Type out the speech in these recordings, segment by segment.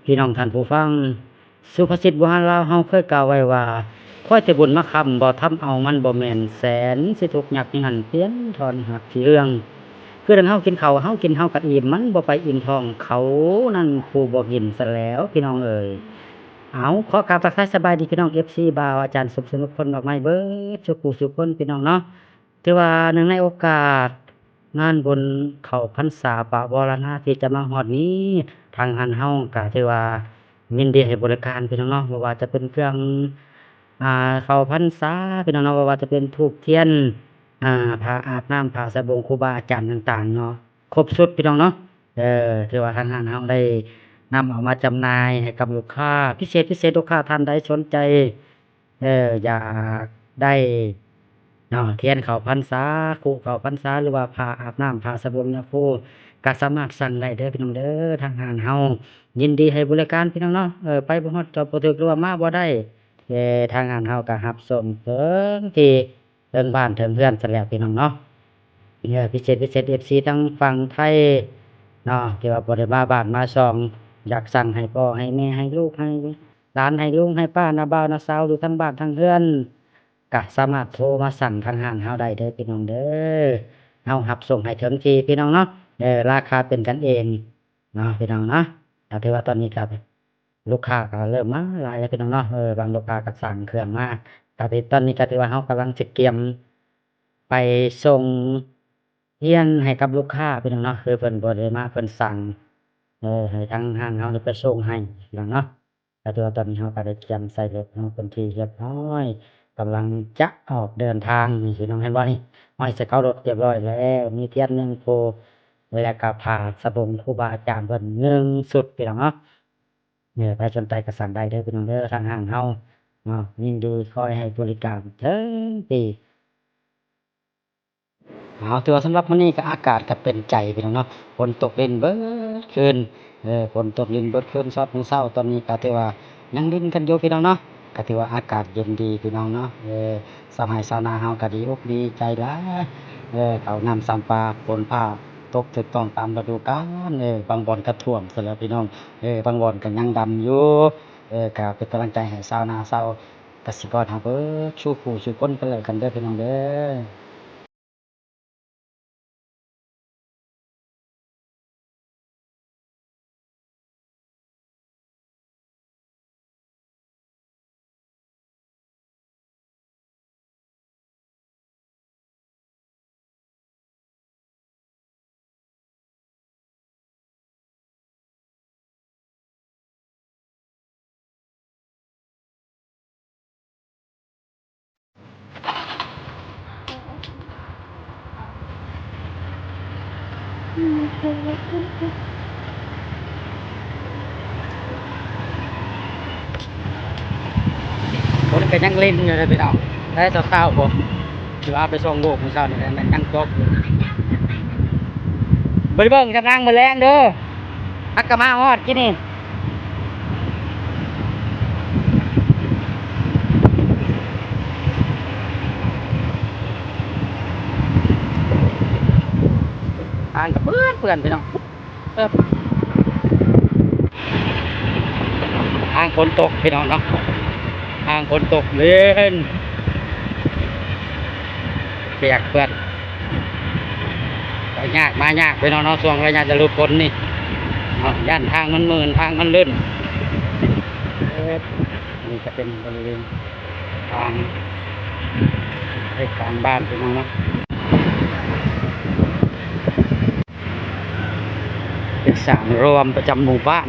ພີ່ນ້ອງທ່ານຜູ້ຟັງ, ສຸພາສິດບູຮານລາວເຮົາເຄີຍກ່າວໄວ້ວ່າ ຄວາຍແຕ່ບຸນມາຄ້ຳ ບໍ່ທຳເອົາມັນບໍ່ແມ່ນແສນ ຊິທຸກຍາກເຫືອນປ່ຽນທອນຮັກທີ່ເຮືອງ. ຄືດັ່ງເຮົາກິນເຂົ້າ ເຮົາກິນເຮົາກໍອີ່ມ ມັນບໍ່ໄປອີ່ມທ້ອງ ເຂົານັ້ນຜູ້ບໍ່ກິນຊະແລ້ວ ພີ່ນ້ອງເອີຍ. ເອົາ ຂໍກາບທັກທາຍສະບາຍດີພີ່ນ້ອງ ເອັຟຊີ ບ່າວອາຈານສຸກສະໜຸກ ຄົນດອກໄມ້ເບິດສູ່ຜູ້ສູ່ຄົນ ພີ່ນ້ອງເນາະ. ຖືວ່າເນື່ອງໃນໂອກາດງານບຸນເຂົ້າພັນສາປະວໍລະນາທີ່ຈະມາຮອດນີ້ ທາງຮ້ານເຮົາກະຖືວ່າຍິນດີໃຫ້ບໍລິການພີ່ນ້ອງເນາະ, ບໍ່ວ່າຈະເປັນເຄື່ອງ ອ່າ ເຂົ້າພັນສາພີ່ນ້ອງເນາະ, ບໍ່ວ່າຈະເປັນທູບທຽນ ອ່າ ຜ້າອາບນ້ຳ ຜ້າສະບົງ ຄູບາອາຈານຕ່າງໆເນາະ ຄົບຊຸດພີ່ນ້ອງເນາະ. ເອີ ຖືວ່າທາງຮ້ານເຮົາໄດ້ນຳເອົາມາຈຳໜ່າຍໃຫ້ກັບລູກຄ້າ ພິເສດ ພິເສດ ລູກຄ້າທ່ານໃດສົນໃຈ ເອີ ຢາກໄດ້ເນາະ ທຽນເຂົ້າພັນສາ ຄຸເຂົ້າພັນສາ ຫຼືວ່າຜ້າອາບນ້ຳ ຜ້າສະບົງຍາຄູ ກໍສາມາດສັ່ງໄດ້ເດີພີ່ນ້ອງເດີ. ທາງຮ້ານເຮົາຍິນດີໃຫ້ບໍລິການພີ່ນ້ອງເນາະ. ເອີ ໄປບໍ່ຮອດຈອດບໍ່ຖືກ ຫຼືວ່າມາບໍ່ໄດ້ ເອີ ທາງຮ້ານເຮົາກໍຮັບສົ່ງເຖິງທີ່ ເຖິງບ້ານເຖິງເຮືອນຊັ້ນແຫຼະພີ່ນ້ອງເນາະ. ເອີ ພິເສດ ພິເສດ ເອັຟຊີ ທາງຝັ່ງໄທເນາະ ທີ່ວ່າບໍ່ໄດ້ມາບ້ານມາຊ່ອງ ຢາກສັ່ງໃຫ້ພໍ່ໃຫ້ແມ່ ໃຫ້ລູກໃຫ້ຫຼານ ໃຫ້ລຸງໃຫ້ປ້າ ນ້າບ່າວນ້າສາວ ຢູ່ທັງບ້ານທັງເຮືອນ ກະສາມາດໂທມາສັ່ງທາງຮ້ານເຮົາໄດ້ເດີພີ່ນ້ອງເດີ. ເຮົາຮັບສົ່ງໃຫ້ເຖິງທີ່ພີ່ນ້ອງເນາະ. ເອີ ລາຄາເປັນກັນເອງເນາະພີ່ນ້ອງເນາະ. ກໍຖືວ່າຕອນນີ້ກໍ ລູກຄ້າກໍເລີ່ມມາຫຼາຍແລ້ວພີ່ນ້ອງເນາະ. ເອີ ບາງລູກຄ້າກໍສັ່ງເຄື່ອງມາ ກໍຖື ຕອນນີ້ກໍຖືວ່າເຮົາກຳລັງຊິກຽມໄປສົ່ງທຽນໃຫ້ກັບລູກຄ້າພີ່ນ້ອງເນາະ. ຄືເພິ່ນບໍ່ໄດ້ມາ ເພິ່ນສັ່ງ ເອີ ໃຫ້ທາງຮ້ານເຮົານີ້ໄປສົ່ງໃຫ້ພີ່ນ້ອງເນາະ. ກໍຖືວ່າຕອນນີ້ເຮົາກໍໄດ້ກຽມໃສ່ລົດເຮົາເປັນທີ່ຮຽບຮ້ອຍ ກຳລັງຈະອອກເດີນທາງນີ້ພີ່ນ້ອງ. ເຫັນບໍ່ນີ້ ຫ້ອຍໃສ່ເກົາລົດຮຽບຮ້ອຍແລ້ວ ມີທຽນໜຶ່ງຄູ່ ແລະກະຜ້າສະບົງຄູບາອາຈານເພິ່ນໜຶ່ງຊຸດພີ່ນ້ອງເນາະ. ເອີ ໃຜສົນໃຈກໍສັ່ງໄດ້ເດີພີ່ນ້ອງເດີ. ທາງຮ້ານເຮົາເນາະ ຍິນດີຄອຍໃຫ້ບໍລິການເຖິງທີ່. ເອົາ ຖືວ່າສຳລັບມື້ນີ້ກໍອາກາດກໍເປັນໃຈພີ່ນ້ອງເນາະ, ຝົນຕົກລິນເບິດຄືນ. ເອີ ຝົນຕົກລິນເບິດຄືນ ຊອດມື້ເຊົ້າ ຕອນນີ້ກໍຖືວ່າຍັງລິນກັນຢູ່ພີ່ນ້ອງເນາະ. ກໍຖືວ່າອາກາດເຢັນດີພີ່ນ້ອງເນາະ. ເອີ ຊາວໄຮ່ຊາວນາເຮົາກໍດີອົກດີໃຈຫຼາຍ. ເອີ ເຂົ້ານ້ຳຊຳປາ ຝົນຟ້າຕົກຖືກຕ້ອງຕາມລະດູການ. ເອີ ບາງບ່ອນກໍຖ້ວມຊະແລ້ວພີ່ນ້ອງ. ເອີ ບາງບ່ອນກໍຍັງດຳຢູ່. ເອີ ກໍເປັນກຳລັງໃຈໃຫ້ຊາວນາຊາວກະສິກອນເຮົາເບິດສູ່ຜູ້ສູ່ຄົນກັນແລ້ວກັນເດີພີ່ນ້ອງເດີ. ຄົນກໍຍັງຫຼິ້ນຢູ່ເດ້ພີ່ນ້ອງ ແຕ່ເຊົ້າໆ ພຸ້ນ ທີ່ວ່າໄປສົ່ງລູກມື້ເຊົ້ານີ້ ແມ່ນຍັງຕົກຢູ່. ບໍ່ໄດ້ເບິ່ງຈະນັ່ງມື້ແລງເດີ ຮັກກະມາຮອດກິນນີ້. ທາງກໍເປື້ອນໆ ພີ່ນ້ອງ. ທາງຝົນຕົກພີ່ນ້ອງເນາະ ທາງຝົນຕົກເລີຍ ປຽກເປື້ອນ ໄປຍາກມາຍາກພີ່ນ້ອງເນາະ ຊ່ວງໄລຍະລະດູຝົນນີ້ເນາະ ຢ້ານທາງມັນມື່ນ ທາງມັນລື່ນ. ນີ້ຈະເປັນບໍລິເວນກາງ ໃນກາງບ້ານພີ່ນ້ອງເນາະ. ເປັນສາງລວມປະຈຳໝູ່ບ້ານ.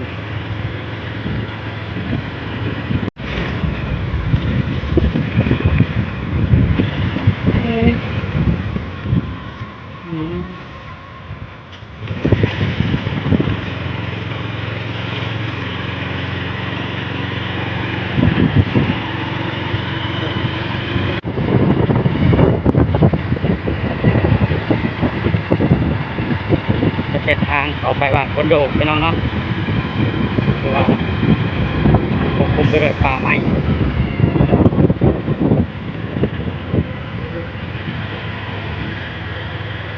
ເປັນເສັ້ນທາງເຂົ້າໄປບ້ານຄົນໂດກພີ່ນ້ອງເນາະ ເພາະວ່າປົກຄຸມໄປດ້ວຍປ່າໄມ້.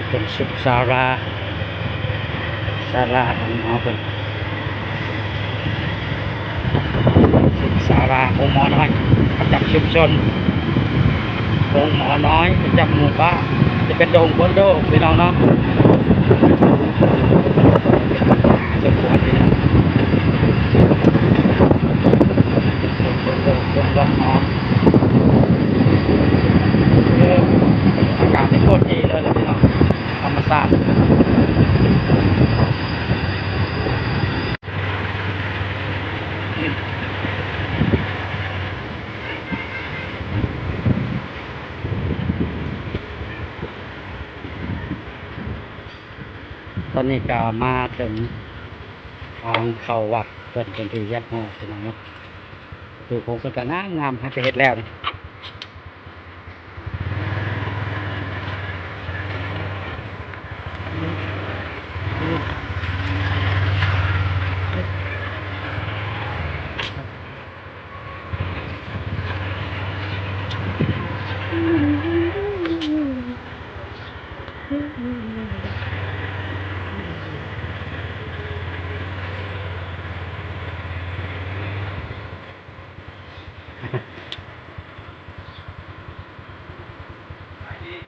ເປັນສຸດສາລາ ສາລາຂອງເຮົາເພິ່ນ ສາລາໂຮງໝໍນ້ອຍປະຈຳຊຸມຊົນ ໂຮງໝໍນ້ອຍປະຈຳໝູ່ບ້ານ ຈະເປັນໂດງໂພນໂດ ພີ່ນ້ອງເນາະ. ສົມຄວນນີ້ນະ ໂດງໂພນໂດ ເປັນວັດໝໍ ເອີ ອາກາດນີ້ໂຄດດີເລີຍລະພີ່ນ້ອງ ທຳມະຊາດ. ຕອນນີ້ກະມາເຖິງທາງເຂົ້າວັດ ເພິ່ນເປັນທີ່ຮຽບຮ້ອຍພີ່ນ້ອງເນາະ. ປະຕູໂຂງເພິ່ນກະງາມໆ ໃຫ້ໄປເຮັດແລ້ວນີ້.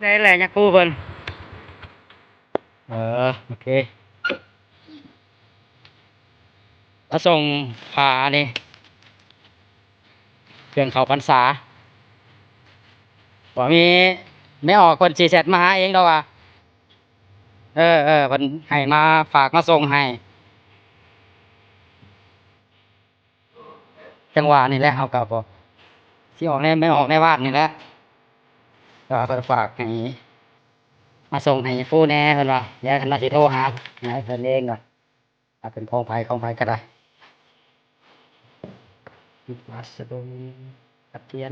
ໄດ້ແລ້ວ ຍາຄູເພິ່ນ ເອີ ໂອເຄ ມາສົ່ງຜ້ານີ້ ເຄື່ອງເຂົ້າພັນສາ ບໍ່ມີ ແມ່ອອກເພິ່ນຊິແຊັດມາຫາເອງດອກວ່າ ເອີ ເອີ ເພິ່ນໃຫ້ມາ ຝາກມາສົ່ງໃຫ້. ຈັງຫວະນີ້ແຫຼະ ເຮົາກໍບໍ່ ຊິອອກແນວ ແມ່ນອອກແນວບ້ານນີ້ແຫຼະ ກໍເພິ່ນຝາກໃຫ້ມາສົ່ງໃຫ້ປູ່ແດ່ ເພິ່ນວ່າ ດຽວເພິ່ນວ່າຊິໂທຫາໃຫ້ເພິ່ນເອງ ວ່າເປັນຂອງໃຜຂອງໃຜກໍໄດ້ ວັດສະດຸ ກະທຽນ.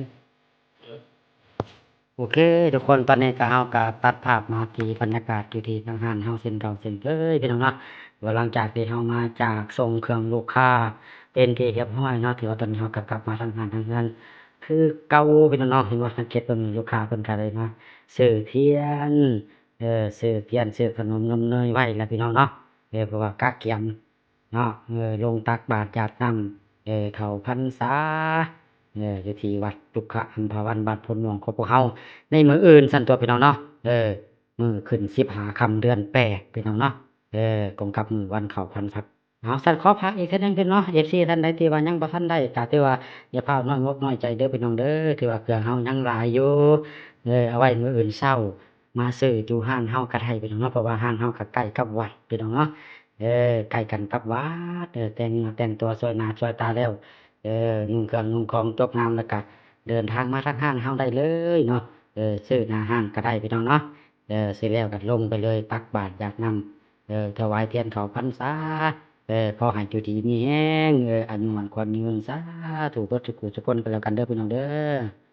ໂອເຄທຸກຄົນ ຕອນນີ້ກໍ ເຮົາກໍຕັດພາບມາທີ່ບັນຍາກາດຢູ່ທີ່ທາງຮ້ານເຮົາເຊັ່ນເກົ່າເຊັ່ນເຄີຍພີ່ນ້ອງເນາະ ວ່າຫຼັງຈາກທີ່ເຮົາມາຈາກສົ່ງເຄື່ອງລູກຄ້າເປັນທີ່ຮຽບຮ້ອຍເນາະ ຖືວ່າຕອນນີ້ເຮົາກໍກັບມາທາງຮ້ານທາງເຮືອນຄືເກົ່າພີ່ນ້ອງເນາະ. ເຫັນບໍ່ ສັງເກດເບິ່ງ ລູກຄ້າເພິ່ນກໍໄດ້ມາຊື້ທຽນ ເອີ ຊື້ທຽນ ຊື້ຂະໜົມນົມເນີຍໄວ້ແລ້ວພີ່ນ້ອງເນາະ ເອີ ເພາະວ່າກະກຽມ ເນາະ ເອີ ລົງຕັກບາດຢາດນ້ຳ ເອີ ເຂົ້າພັນສາ ເອີ ຢູ່ທີ່ວັດຕຸກຂະອັມພະວັນ ບ້ານໂພນມ່ວງຂອງພວກເຮົາ ໃນມື້ອື່ນຊັ້ນຕົວະພີ່ນ້ອງເນາະ ເອີ ມື້ຂຶ້ນສິບຫ້າຄ່ຳເດືອນແປດພີ່ນ້ອງເນາະ ເອີ ກົງກັບມື້ວັນເຂົ້າພັນສາ. ເອົາ ຊັ້ນຂໍຝາກອີກເທື່ອໜຶ່ງເນາະ ເອັຟຊີ ທ່ານໃດທີ່ວ່າຍັງບໍ່ທັນໄດ້ ກໍຖືວ່າຢ່າພ້າວນ້ອຍອົກນ້ອຍໃຈເດີພີ່ນ້ອງເດີ ຖືວ່າເຄື່ອງເຮົາຍັງຫຼາຍຢູ່ ເອີ ເອົາໄວ້ມື້ອື່ນເຊົ້າ ມາຊື້ຢູ່ຮ້ານເຮົາກໍໄດ້ພີ່ນ້ອງເນາະ ເພາະວ່າຮ້ານເຮົາກໍໃກ້ກັບວັດພີ່ນ້ອງເນາະ ເອີ ໃກ້ກັນກັບວັດ ເອີ ແຕ່ງເນື້ອແຕ່ງຕົວ ຊ່ອຍໜ້າຊ່ອຍຕາແລ້ວ ເອີ ນຸ່ງເຄື່ອງນຸ່ງຂອງຈົບງາມ ແລ້ວກະເດີນທາງມາທາງຮ້ານເຮົາໄດ້ເລີຍເນາະ ເອີ ຊື້ໜ້າຮ້ານກໍໄດ້ພີ່ນ້ອງເນາະ ເອີ ຊື້ແລ້ວກໍລົງໄປເລີຍ ຕັກບາດຢາດນ້ຳ ເອີ ຖວາຍທຽນເຂົ້າພັນສາ ເອີ ຂໍໃຫ້ຢູ່ດີມີແຮງ ເອີ ອາຍຸໝັ້ນຂວັນຍືນ ສາທຸ ເບິດທຸກຜູ້ທຸກຄົນກໍແລ້ວກັນເດີພີ່ນ້ອງເດີ.